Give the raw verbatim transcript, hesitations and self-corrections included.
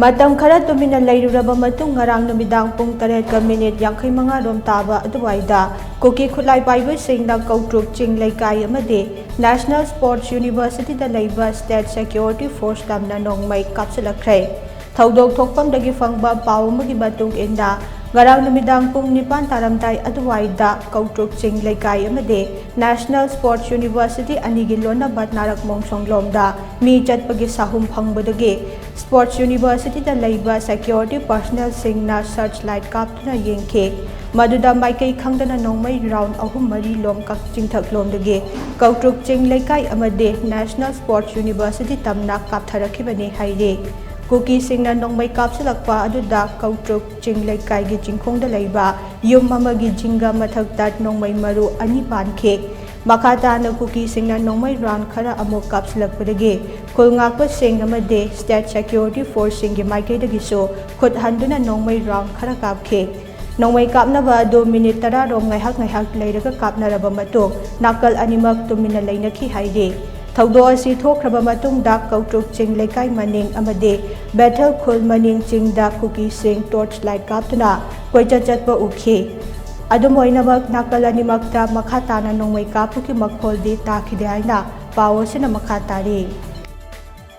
ꯃꯇꯝ ꯈꯔ ꯇꯨꯃꯤꯟꯅ ꯂꯩꯔꯨꯔꯕ ꯃꯇꯨꯡ, ꯉꯔꯥꯡ ꯅꯨꯃꯤꯗꯥꯡ ꯄꯨꯡ ꯇꯔꯦꯠꯀ ꯃꯤꯅꯤꯠ ꯌꯥꯡꯈꯩ ꯃꯉꯥ ꯔꯣꯝ ꯇꯥꯕ ꯑꯗꯨꯋꯥꯏꯗ ꯀꯨꯀꯤ ꯈꯨꯠꯂꯥꯏ ꯄꯥꯏꯕꯁꯤꯡꯅ ꯀꯧꯇ꯭ꯔꯨꯛ ꯆꯤꯡ ꯂꯩꯀꯥꯏ ꯑꯃꯗꯤ National Sports University ꯗ ꯂꯩꯕ State Security Force ꯇꯝꯅ ꯅꯣꯡꯃꯩ ꯀꯥꯞꯁꯤꯜꯂꯛꯈ꯭ꯔꯦ꯫ ꯊꯧꯗꯣꯛ ꯊꯣꯛꯐꯝꯗꯒꯤ ꯐꯪꯕ ꯄꯥꯎ ꯑꯃꯒꯤ ꯃꯇꯨꯡ ꯏꯟꯅ, ꯉꯔꯥꯡ ꯅꯨꯃꯤꯗꯥꯡ ꯄꯨꯡ ꯅꯤꯄꯥꯟ ꯇꯥꯔꯝꯗꯥꯏ ꯑꯗꯨꯋꯥꯏꯗ ꯀꯧꯇ꯭ꯔꯨꯛ ꯆꯤꯡ ꯂꯩꯀꯥꯏ ꯑꯃꯗꯤ National Sports University ꯑꯅꯤꯒꯤ ꯂꯣꯟꯅꯕ ꯅꯥꯔꯛ ꯃꯣꯡꯁꯣꯡꯂꯣꯝꯗ ꯃꯤ ꯆꯠꯄꯒꯤ ꯁꯥꯍꯨꯝ ꯐꯪꯕꯗꯒꯤ Sports University ꯗ ꯂꯩꯕ security personnel ꯁꯤꯡꯅ search light ꯀꯥꯞꯇꯨꯅ ꯌꯦꯡꯈꯤ꯫ ꯃꯗꯨꯗ ꯃꯥꯏꯀꯩ ꯈꯪꯗꯅ ꯅꯣꯡꯃꯩ round ꯑꯍꯨꯝ ꯃꯔꯤ ꯂꯣꯝ ꯀꯛ-, ꯆꯤꯡꯊꯛꯂꯣꯝꯗꯒꯤ ꯀꯧꯇ꯭ꯔꯨꯛ ꯆꯤꯡ ꯂꯩꯀꯥꯏ ꯑꯃꯗꯤ National Sports University ꯇꯝꯅ ꯀꯥꯞꯊꯔꯛꯈꯤꯕꯅꯤ ꯍꯥꯏꯔꯤ꯫ ꯀꯨꯀꯤꯁꯤꯡꯅ ꯅꯣꯡꯃꯩ ꯀꯥꯞꯁꯤꯜꯂꯛꯄ ꯑꯗꯨꯗ ꯀꯧꯇ꯭ꯔꯨꯛ ꯆꯤꯡ ꯂꯩꯀꯥꯏꯒꯤ ꯆꯤꯡꯈꯣꯡꯗ ꯂꯩꯕ ꯌꯨꯝ ꯑꯃꯒꯤ ꯖꯤꯡꯒ ꯃꯊꯛꯇ ꯅꯣꯡꯃꯩ ꯃꯔꯨ ꯑꯅꯤ ꯄꯥꯟꯈꯤ꯫ ꯃꯈꯥ ꯇꯥꯅ ꯀꯨꯀꯤꯁꯤꯡꯅ ꯅꯣꯡꯃꯩ round ꯈꯔ ꯑꯃꯨꯛ ꯀꯥꯞꯁꯤꯜꯂꯛꯄꯗꯒꯤ ꯈꯨꯜ ꯉꯥꯛꯄꯁꯤꯡ ꯑꯃꯗꯤ State Security Force ꯁꯤꯡꯒꯤ ꯃꯥꯏꯀꯩꯗꯒꯤꯁꯨ ꯈꯨꯠ ꯍꯟꯗꯨꯅ ꯅꯣꯡꯃꯩ round ꯈꯔ ꯀꯥꯞꯈꯤ꯫ ꯅꯣꯡꯃꯩ ꯀꯥꯞꯅꯕ ꯑꯗꯨ ꯃꯤꯅꯤꯠ ꯇꯔꯥ ꯔꯣꯝ ꯉꯥꯏꯍꯥꯛ ꯉꯥꯏꯍꯥꯛ ꯂꯩꯔꯒ ꯀꯥꯞꯅꯔꯕ ꯃꯇꯨꯡ, ꯅꯥꯀꯜ ꯑꯅꯤꯃꯛ ꯇꯨꯃꯤꯟꯅ ꯂꯩꯅꯈꯤ ꯍꯥꯏꯔꯤ꯫ ꯊꯧꯗꯣꯛ ꯑꯁꯤ ꯊꯣꯛꯈ꯭ꯔꯕ ꯃꯇꯨꯡꯗ ꯀꯧꯇ꯭ꯔꯨꯛ ꯆꯤꯡ ꯂꯩꯀꯥꯏ ꯃꯅꯤꯡ ꯑꯃꯗꯤ ꯕꯦꯊꯦꯜ ꯈꯨꯜ ꯃꯅꯤꯡ ꯆꯤꯡꯗ ꯀꯨꯀꯤꯁꯤꯡ torch light ꯀꯥꯞꯇꯨꯅ ꯀꯣꯏꯆꯠ ꯆꯠꯄ ꯎꯈꯤ꯫ ꯑꯗꯨꯝ ꯑꯣꯏꯅꯃꯛ, ꯅꯥꯀꯜ ꯑꯅꯤꯃꯛꯇ ꯃꯈꯥ ꯇꯥꯅ ꯅꯣꯡꯃꯩ ꯀꯥꯞꯄꯒꯤ ꯃꯈꯣꯜꯗꯤ ꯇꯥꯈꯤꯗꯦ ꯍꯥꯏꯅ ꯄꯥꯎ ꯑꯁꯤꯅ ꯃꯈꯥ ꯇꯥꯔꯤ꯫